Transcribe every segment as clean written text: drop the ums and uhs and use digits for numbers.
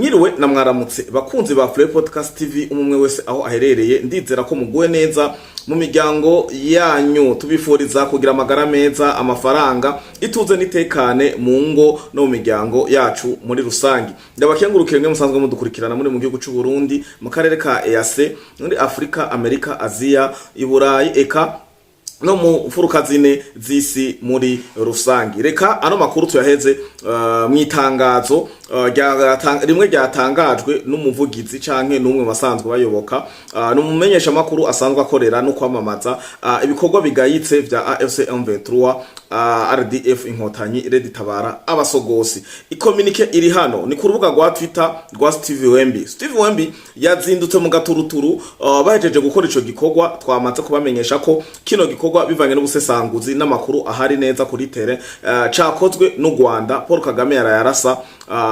Mwiriwe na mwaramutse, bakunzi ba Play Podcast TV, umwe wese aho aherereye. Ndizera ko muguwe neza mu miryango yanyu. Tubifuriza kugira amagara meza, amafaranga, ituze n'itekane mu ngo no mu miryango yacu muri rusangi. Ndabakengurukiye mwe musanzwe mudukurikirana muri mu gihugu c'u Burundi, mu karere ka EAC, muri Afrika, Amerika, Aziya, Iburayi, eka no mu mfuruka zine z'isi muri rusangi. Reka ano makuru tuyaheze mw'itangazo rimwe ryatangajwe n'umuvugizi canke n'umwe basanzwe bayoboka, n'umumenyesha makuru asanzwe akorera no kwamamaza ibikorwa bigayitse vya AFC M23, RDF Inkotanyi, Red Tabara, abasogosi. I communiqué iri hano ni ku rubuga rwa Twitter rwa Steve Wembi. Steve Wembi yazindutse mu gaturuturu bahejeje gukora ico gikorwa. Twamaze kubamenyesha ko kino gikorwa, bivanye n'ubusesanguzi n'amakuru ahari neza kuri terrain, cakozwe n'u Rwanda. Paul Kagame yarayarasa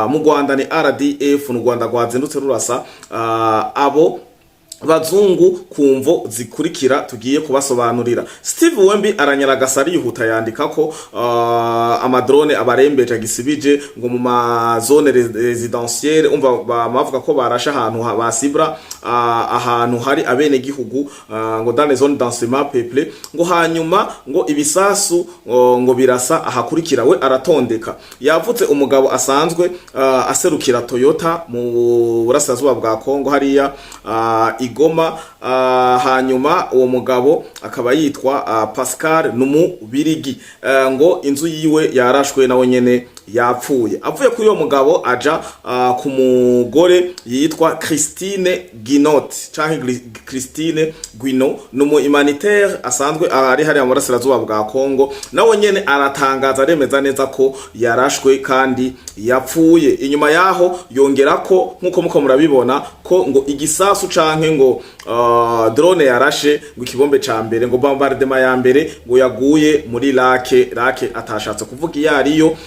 mu Rwanda ni RDF, n'u Rwanda rwazindutse rurasa abo bazungu ku mvo zikurikira tugiye kubasobanurira. Steve Wembi aranyaragasa, arihuta, yandika ko ama drone abarembeje agisibije ngo mu ma zone résidentielle. Umva, bavuga ko barashe ahantu basibra ahantu hari abene gihugu, ngo dans les zones densément peuplées, ngo hanyuma ngo ibisasu ngo birasa ahakurikira. We aratondeka, yavutse umugabo asanzwe aserukira Toyota mu burasirazuba bwa Kongo hariya i Goma. Hanyuma uwo mugabo akaba yitwa Pascal Numubirigi, ngo inzu yiwe yarashwe, nawe nyene yapfuye. Avuye kuri uwo mugabo aja ku mugore yitwa Christine Guinot canke Christine Guino, ni umu humanitaire asanzwe ari hariya mu burasirazuba bwa Kongo. Nawe nyene aratangaza, aremeza neza ko yarashwe kandi yapfuye. Inyuma yaho yongera ko, nkuko muko murabibona, ko ngo igisasu canke ngo drone yarashe ngo ikibombe ca mbere, ngo bombardement ya mbere ngo yaguye muri lac. Lac atashatse kuvuga iyo ariyo,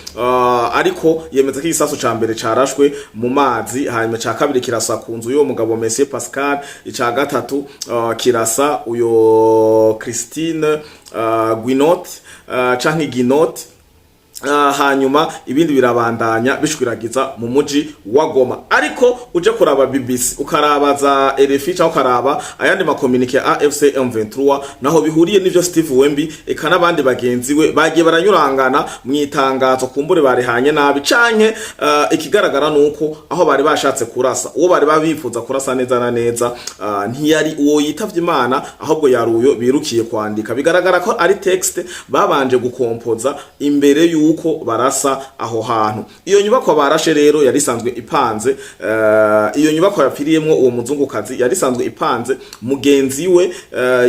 ariko yemeza ko igisasu ca mbere carashwe mu mazi, hanyuma ca kabiri kirasa ku nzu y'uwo mugabo Monsieur Pascal, ica gatatu kirasa uyo Christine Guinot canke Guinot. Hanyuma ibindi birabandanya bishwiragiza mu muji wa Goma. Ariko uje kuraba BBC, ukaraba za RFI cyangwa ukaraba ayandi ma communiqué ya AFC M23, naho bihuriye n'ivyo Steve Wembi eka n'abandi bagenzi we bagiye baranyurangana mu itangazo. Kumbure barihanye nabi canke ikigaragara nuko aho bari bashatse kurasa, uwo bari babifuza kurasa neza na neza, ntiyari uwo yitavye Imana, ahubwo yari uyo birukiye kwandika. Bigaragara ko ari texte babanje gukompoza imbere yuko barasa aho hantu. Iyo nyubako barashe rero yari isanzwe ipanze, iyo nyubako yapfiriyemwo uwo muzungukazi yari isanzwe ipanze mugenzi we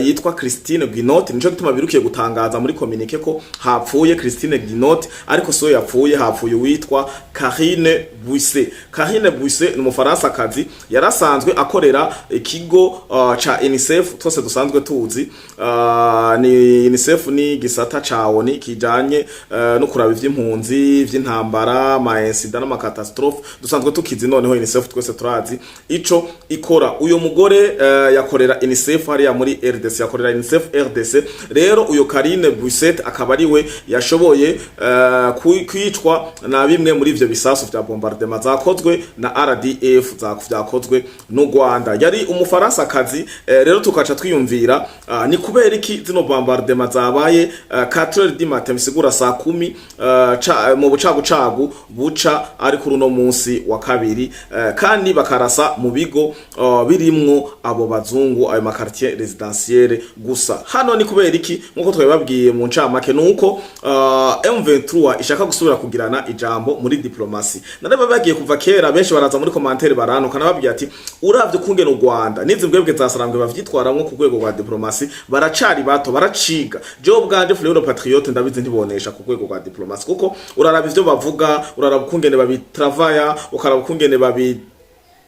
yitwa Christine Guinot. Nico gituma birukiye gutangaza muri communiqué ko hapfuye Christine Guinot, ariko so yapfuye, hapfuye uwitwa Karine Buisset. Karine Buisset ni umufaransakazi yarasanzwe akorera ikigo ca UNICEF twese dusanzwe tuzi. Ni UNICEF, ni gisata ca ONU kijanye no kuraba ivy'impunzi, ivy'intambara, ama incident n'ama catastrophe dusanzwe tukizi. Noneho UNICEF twese turazi ico ikora. Uyo mugore yakorera UNICEF hariya muri RDC, yakorera UNICEF RDC. Rero uyo Karine Buisset akaba ari we yashoboye kwicwa na bimwe muri ivyo bisasu vya bombardement zakozwe na RDF, vyakozwe n'u Rwanda. Yari umufaransa kazi. Rero tukaca twiyumvira, ni kubera iki zino bombardement zabaye 4 heures du matin, bisigura saa 10 mu bucagucagu buca ari kuri uno munsi wa kabiri, kandi bakarasa mu bigo birimwo abo bazungu, ayo ma quartier résidentiel gusa? Hano ni kubera iki? Nkuko twabibabwiye mu ncamake, nuko M23 ishaka gusubira kugirana ijambo muri diplomasi. Nareba bagiye kuva kera, benshi baraza muri commentaire baranuka. Nababwiye ati uravye ukungene u Rwanda n'izi mbwebwe za Sarambwe bavyitwaramwo ku rwego rwa diplomasi, baracari bato, baraciga. Jewe ubwanje Fleur Patriote ndabizi, ntibonesha ku rwego rwa diplomasi, kuko uraraba ivyo bavuga, uraraba ukungene babitravaya, ukaraba ukungene babi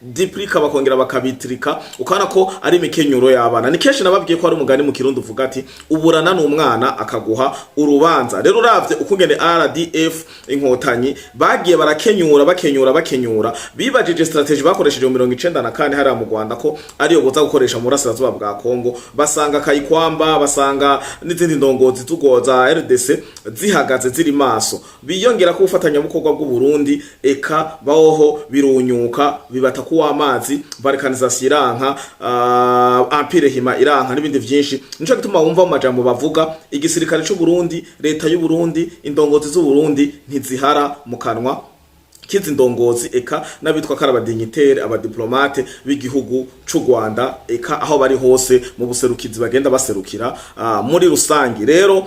bakabiduplika, bakongera bakabitrika, ukabona ko ari imikenyuro y'abana. Ni kenshi nababwiye ko ari umugani mu Kirundi uvuga ati: "Uburana n'umwana akaguha urubanza." Rero uravye ukungene RDF Inkotanyi bagiye barakenyura, bakenyura, bakenyura, bibajije strategy bakoresheje mu 94 hariya mu Rwanda ko ariyo boza gukoresha mu burasirazuba bwa Kongo, basanga Kayikwamba, basanga n'izindi ndongozi z'ugo za RDC zihagaze ziri maso, biyongera ko ubufatanyabikorwa bw'u Burundi, eka bahoho birunyuka, bibata kuwa amazi, balkanisation iranka, empire hima iranka n'ibindi vyinshi. Nico gituma wumva mu majambo bavuga igisirikare c'u Burundi, leta y'u Burundi, indongozi z'u Burundi ntizihara mu kanwa kizi ndongozi, eka n'abitwa ko ari aba dignitaires, aba diplomates b'igihugu c'u Rwanda, eka aho bari hose mu buserukizi bagenda baserukira muri rusangi. Rero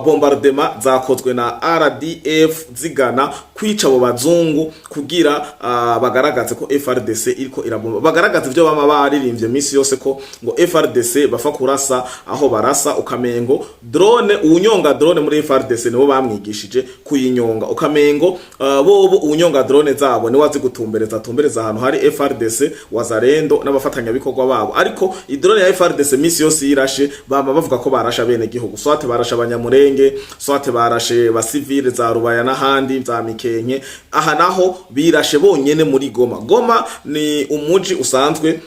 bombardement zakozwe na RDF zigana kwica abo bazungu kugira bagaragaze ko FARDC iriko irabomba, bagaragaze ivyo bama baririmbye misi yose ko ngo FARDC bafa kurasa aho barasa, ukamengo drone, uwunyonga drone muri FARDC nibo bamwigishije kuyinyonga, ukamengo bobo uwunyonga drone zabo niwe azi gutumbereza, atumbereza ahantu hari FARDC, Wazalendo n'abafatanyabikorwa babo. Ariko idrone ya FARDC misi yose yirashe, bama bavuga ko barasha bene gihugu, soit barasha abanyamurenge, soit barashe basivile za Rubaya n'ahandi za Mikenke. Aha naho birashe bonyene muri Goma. Goma ni umuji usanzwe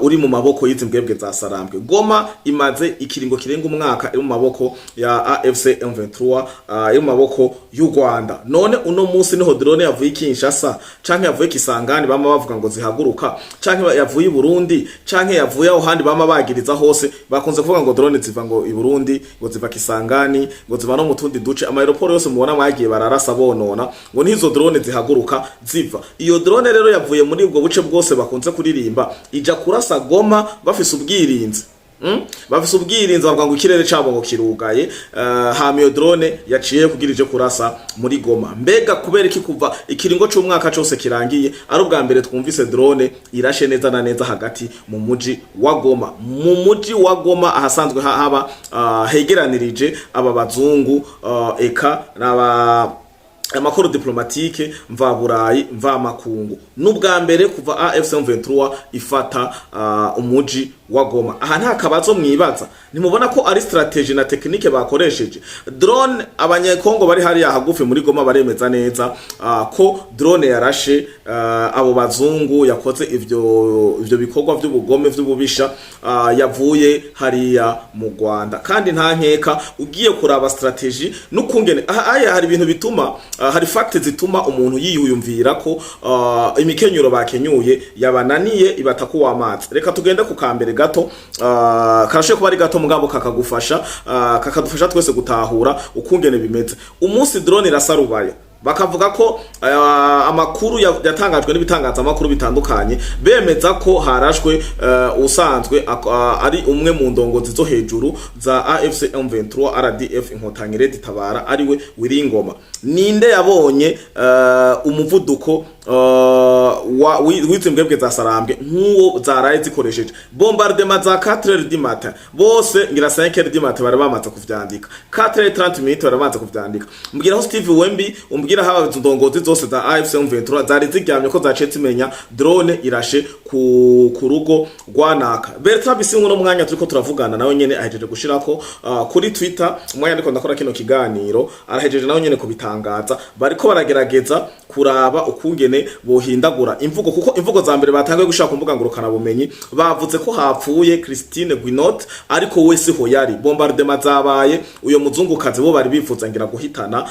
uri mu maboko y'izi mbwebwe za Sarambwe. Goma imaze ikiringo kirenga umwaka iri mu maboko ya AFC M23, iri mu maboko y'u Rwanda. None uno munsi niho drone yavuye Kinshasa canke yavuye Kisangani bama bavuga ngo zihaguruka, canke yavuye i Burundi, canke yavuye aho handi bama bagiriza hose. Bakunze kuvuga ngo drone ziva ngo i Burundi, ngo ziva Kisangani, ngo ziva no mu tundi duce, ama aéroport yose mubona mwagiye bararasa bonona, ngo nizo drone zihaguruka ziva. Iyo drone rero yavuye muri ubwo buce bwose bakunze kuririmba, ija kurasa Goma bafise ubwirinzi. Bafise ubwirinzi, bavuga ngo ikirere cabo ngo kirugaye. Hama iyo drone yaciye kugira ije kurasa muri Goma. Mbega kubera iki kuva ikiringo c'umwaka cose kirangiye ari ubwa mbere twumvise drone irashe neza na neza hagati mu muji wa Goma, mu muji wa Goma ahasanzwe haba hegeranirije aba bazungu, eka n'aba amakuru diplomatique mva Burayi, mva makungu? N'ubwa mbere kuva AFC M23 ifata umuji wa Goma. Aha nta kabazo mwibaza? Ntimubona ko ari strategy na technique bakoresheje drone? Abanyekongo bari hariya hagufi muri Goma baremeza neza ko drone yarashe abo bazungu, yakoze ivyo bikorwa vy'ubugome, vy'ububisha, yavuye hariya mu Rwanda. Kandi nta nkeka, ugiye kuraba strategy n'ukungene aha aya hari ibintu bituma hari fact zituma umuntu yiyumvira ko imikenyuro bakenyuye yabananiye, ibata ku amazi. Reka tugende ku kambere gato, karashoboye kuba ari gato mugabo kakagufasha, kakadufasha twese gutahura ukungene bimeze. Umunsi drone irasa Rubaya, bakavuga ko amakuru yatangajwe n'ibitangazamakuru bitandukanye bemeza ko harashwe usanzwe ari umwe mu ndongozi zo hejuru za AFC M23 RDF Inkotanyi Red Tabara, ariwe Wiringoma. Ninde yabonye umuvuduko w'izi mbwebwe za Sarambwe nk'uwo zaraye zikoresheje bombardement za 4h du matin? Bose ngira 5h du matin bari bamaze kuvyandika, 4h30 minutes bari bamaze kuvyandika. Mbwira aho Steve Wembi, umbwira haba izo ndongozi zose za AFC M23 zari ziryamye ko zaciye zimenya drone irashe ku rugo rwa naka. Bertrand Bisimwa no mwanya turiko turavugana nawe nyene ahejeje gushirako kuri Twitter, umwanya ndiko ndakora kino kiganiro arahejeje nawe nyene kubitangaza. Bariko baragerageza kuraba ukungene bohindagura imvugo, kuko imvugo za mbere batanguye gushaka ku mbuga ngurukana bumenyi bavuze ko hapfuye Christine Guinot, ariko we siho yari. Bombardement zabaye uyo muzungukazi bo bari bifuza ngira guhitana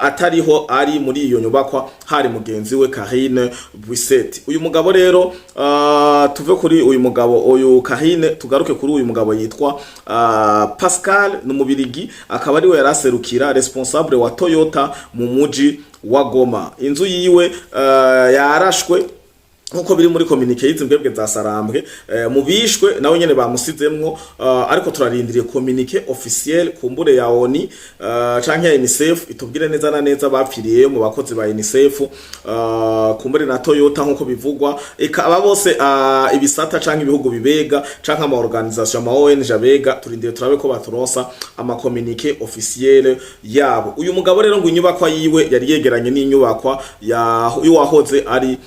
atariho ari muri iyo nyubakwa, hari mugenzi we Karine Buisset. Uyu mugabo rero, tuve kuri uyu mugabo uyu Karine, tugaruke kuri uyu mugabo yitwa Pascal, ni umubirigi, akaba ariwe yaraserukira responsable wa Toyota mu muji wa Goma. Inzu yiwe yarashwe nkuko biri muri communiqué y'izi mbwebwe za Sarambwe. Mu bishwe nawe nyene bamusizemwo, ariko turarindiriye communiqué officiel kumbure ya ONU canke ya UNICEF itubwire neza na neza bapfiriye mu bakozi ba UNICEF, kumbure na Toyota nkuko bivugwa, eka aba bose, ibisata canke ibihugu bibega canke ama organisation, ama ONG abega. Turindiriye turabe ko baturonsa ama communiqué officiel yabo. Uyu mugabo rero ngo inyubakwa yiwe yari yegeranye n'inyubakwa ya yuwahoze ari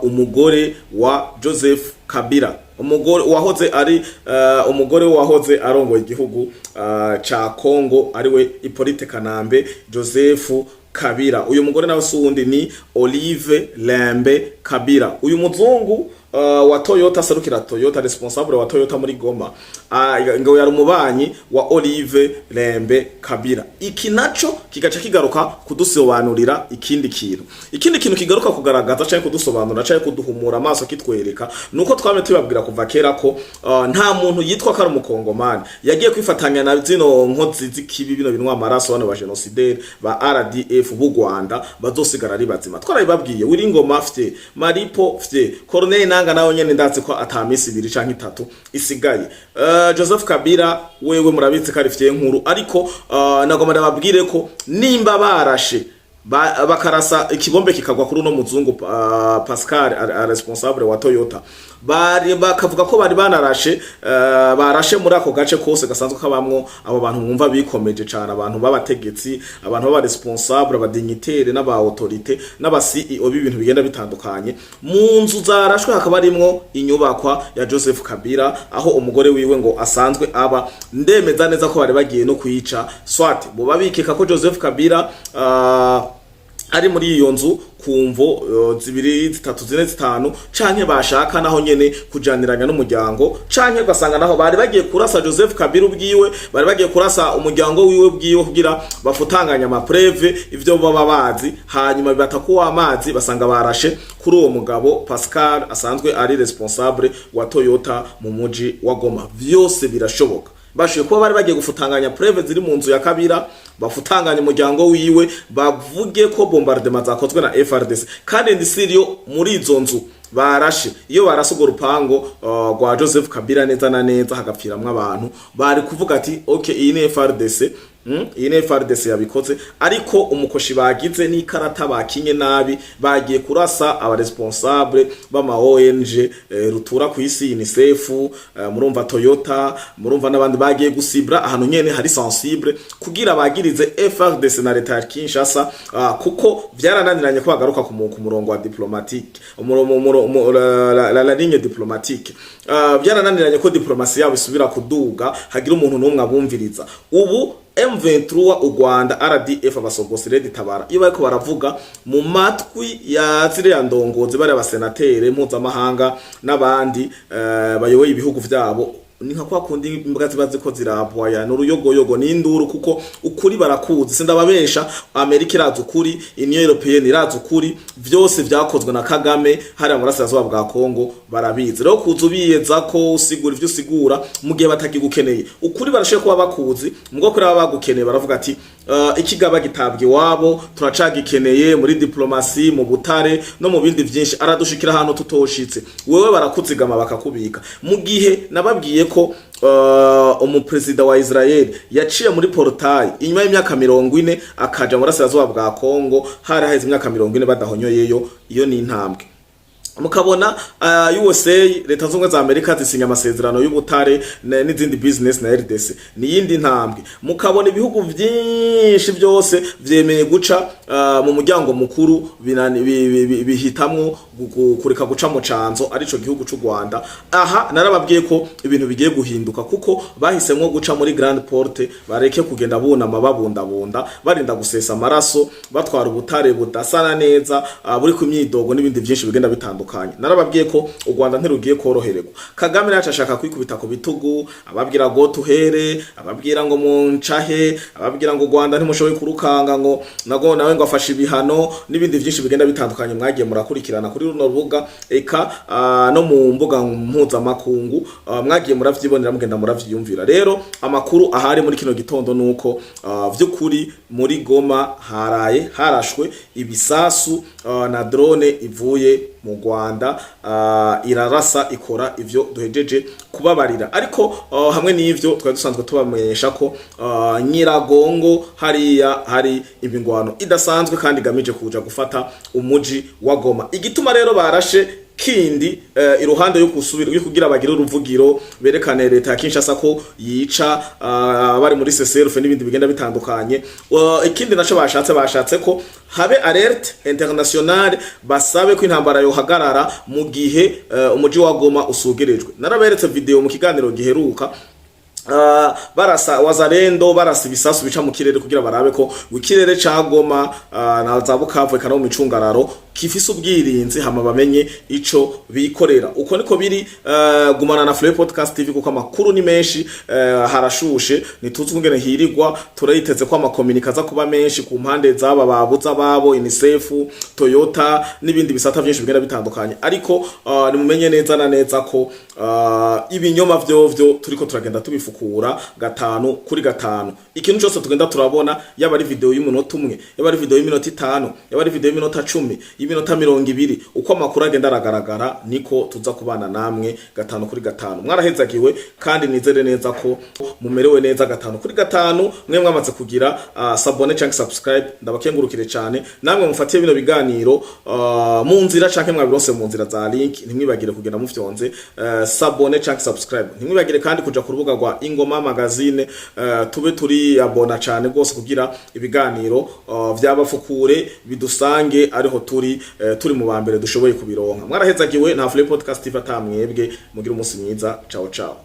umugore Umugore wa Joseph Kabila, umugore wahoze ari umugore wahoze arongoye igihugu ca Congo, ariwe Hippolyte Kanambe Joseph Kabila. Uyu mugore nawe si uwundi, ni Olive Lembe Kabila. Uyu muzungu wa Toyota, aserukira Toyota, responsable wa Toyota muri Goma, ngo yari umubanyi wa Olive Lembe Kabila. Iki naco kigaca kigaruka kudusobanurira ikindi kintu. Ikindi kintu kigaruka kugaragaza canke kudusobanura canke kuduhumura amaso, kitwereka nuko twame tubabwira kuva kera ko nta muntu yitwa ko ari umukongomani yagiye kwifatanya na zino nkozi z'ikibi, bino binwa amaraso, bano ba génocidaire ba RDF b'u Rwanda, bazosigara ari bazima. Twarabibabwiye. Wiringoma fye, Maripo fye, Corneille Nanga nawe nyene ndazi ko ata misi 2 canke 3 isigaye. Joseph Kabila wewe murabizi ko ari fye nkuru, ariko nagomba ndababwire ko nimba barashe bakarasa ikibombe kikagwa kuri uno muzungu Pascal responsable wa Toyota, bari bakavuga ko bari banarashe, barashe muri ako gace kose gasanzwe kabamwo abo bantu mwumva bikomeje cane, abantu b'abategetsi, abantu b'aba responsable, aba dignitaire n'aba autorité n'aba CEO b'ibintu bigenda bitandukanye. Mu nzu zarashwe hakaba harimwo inyubakwa ya Joseph Kabila, aho umugore wiwe ngo asanzwe aba. Ndemeza neza ko bari bagiye no kuyica, soit boba bikeka ko Joseph Kabila ari muri iyo nzu ku mvo 2, 3, 4, 5, canke bashaka naho nyene kujaniranya n'umuryango, canke ugasanga naho bari bagiye kurasa Joseph Kabila ubwiwe, bari bagiye kurasa umuryango wiwe bwiwe kugira bafutanganya ama preuves ivyo baba bazi. Hanyuma bibata kuwa amazi, basanga barashe kuri uwo mugabo Pascal asanzwe ari responsable wa Toyota mu muji wa Goma. Vyose birashoboka. Bashoboye kuba bari bagiye gufutanganya preuves ziri mu nzu ya Kabila, bafutanganya umuryango wiwe, bavuge ko bombardement zakozwe na FARDC. Kandi ndisiriyo muri izo nzu barashe, iyo barase urwo rupango rwa Joseph Kabila neza na neza hagapfiramwo abantu, bari kuvuga ati: "Okay, iyi ni FARDC, iyi ni FARDC yabikoze." Ariko umukoshi bagize n'ikarata bakinye nabi, bagiye kurasa aba responsable b'ama ONG rutura ku isi, UNICEF, murumva Toyota, murumva n'abandi. Bagiye gusibra ahantu nyene hari sensible kugira bagirize FARDC na leta ya Kinshasa, kuko vyarananiranye ko bagaruka ku murongo wa diplomatique, la ligne diplomatique. Vyarananiranye ko diplomatie yabo isubira kuduga, hagira umuntu n'umwe abumviriza. Ubu M23, u Rwanda, RDF, abasogosi, Red Tabara, iyo bariko baravuga mu matwi ya ziriya ndongozi, bari abasenatere mpuzamahanga n'abandi bayoboye ibihugu vyabo, ni nka kwa kundi imbwa ziba ziko zirabwaya n'uruyogoyogo n'induru, kuko ukuri barakuzi. Sindababesha, Amerika irazi ukuri, Union Européenne irazi ukuri, vyose vyakozwe na Kagame hariya mu burasirazuba bwa Kongo barabizi. Rero kuza ubiyeza ko usigura ivyo usigura mu gihe batakigukeneye, ukuri barashoboye kuba bakuzi, mubwo kuri baba bagukeneye baravuga ati: "Ikigaba gitabwa iwabo, turacagikeneye muri diplomasi, mu butare no mu bindi vyinshi, aradushikira ahantu tutoshitse." Wewe barakuzigama bakakubika. Mu gihe nababwiye ko umuperezida wa Israel yaciye muri portail inyuma y'imyaka 40 akaja mu burasirazuba bwa Kongo, hari haheze imyaka 40 badahonyoyeyo, iyo ni intambwe. Mukabona USA, leta zunze za Amerika, zisinya amasezerano y'ubutare n'izindi business na RDC, ni yindi ntambwe. Mukabona ibihugu vyinshi byose vyemeye guca mu muryango mukuru, bihitamwo kureka guca mu canzo, arico gihugu c'u Rwanda. Aha narababwiye ko ibintu bigiye guhinduka, kuko bahisemwo guca muri grande porte, bareke kugenda bunama babundabunda, barinda gusesa amaraso, batwara ubutare budasana neza, buri ku myidogo n'ibindi vyinshi bigenda bitandukanye. Narababwiye ko u Rwanda ntirugiye korohererwa. Kagame nacu ashaka kwikubita ku bitugu, ababwira ngo tuhere, ababwira ngo muncahe, ababwira ngo u Rwanda ntimushoboye kurukanga, ngo nago nawe ngo afashe ibihano n'ibindi vyinshi bigenda bitandukanye mwagiye murakurikirana kuri runo rubuga, eka no mu mbuga mpuzamakungu, mwagiye muravyibonera, mugenda muravyiyumvira. Rero amakuru ahari muri kino gitondo nuko vy'ukuri muri Goma haraye harashwe ibisasu na drone ivuye mu Rwanda, irarasa ikora ivyo duhejeje kubabarira. Ariko hamwe n'ivyo twari dusanzwe tubamenyesha ko Nyiragongo hariya hari imigwano idasanzwe kandi igamije kuja gufata umuji wa Goma. Igituma rero barashe Kindi, iruhande yo kusubira yo kugira bagire uruvugiro, berekane leta ya Kinshasa ko yica bari muri CCRF n'ibindi bigenda bitandukanye. Ikindi naco bashatse ko habe alerte internationale, basabe ko intambara yohagarara mu gihe umuji wa Goma usugerejwe. Naraberetse video mu kiganiro giheruka, barasa Wazalendo, barasa ibisasu bica mu kirere kugira barabe ko ikirere ca Goma na za Bukavu eka no mu micungararo kifise ubwirinzi, hama bamenye ico bikorera. Uko niko biri. Gumana na Flay Podcast TV kuko amakuru ni menshi. Harashushe, ntituzi kungene hirigwa. Turayiteze ko ama communiqué aza kuba menshi ku mpande z'aba babuza babo, UNICEF, Toyota n'ibindi bisata vyinshi bigenda bitandukanye. Ariko nimumenye neza na neza ko ibinyoma vyovyo turiko turagenda tubifukura gatanu kuri gatanu. Ikintu cyose tugenda turabona, yaba ari video y'umunota umwe, yaba ari video y'iminota 5, yaba ari video y'iminota 10, y'iminota 20, uko amakuru agenda aragaragara niko tuza kubana namwe gatanu kuri gatanu. Mwarahezagiwe kandi nizere neza ko mumerewe neza gatanu kuri gatanu. Mwe mwamaze kugira s'abonner canke subscribe, ndabakengurukire cyane. Namwe mufatiye bino biganiro mu nzira canke mwabironse mu nzira za link, ntimwibagire kugenda mufyonze s'abonner canke subscribe. Ntimwibagire kandi kuja ku rubuga rwa Ingoma Magazine, tube turi abona cyane rwose kugira ibiganiro vyabafukure bidusange ariho turi, turi mu ba mbere dushoboye kubironka. Mwarahezagiwe. Nta Free Podcast TV atamwebwe. Mugira umunsi mwiza. Ciao ciao.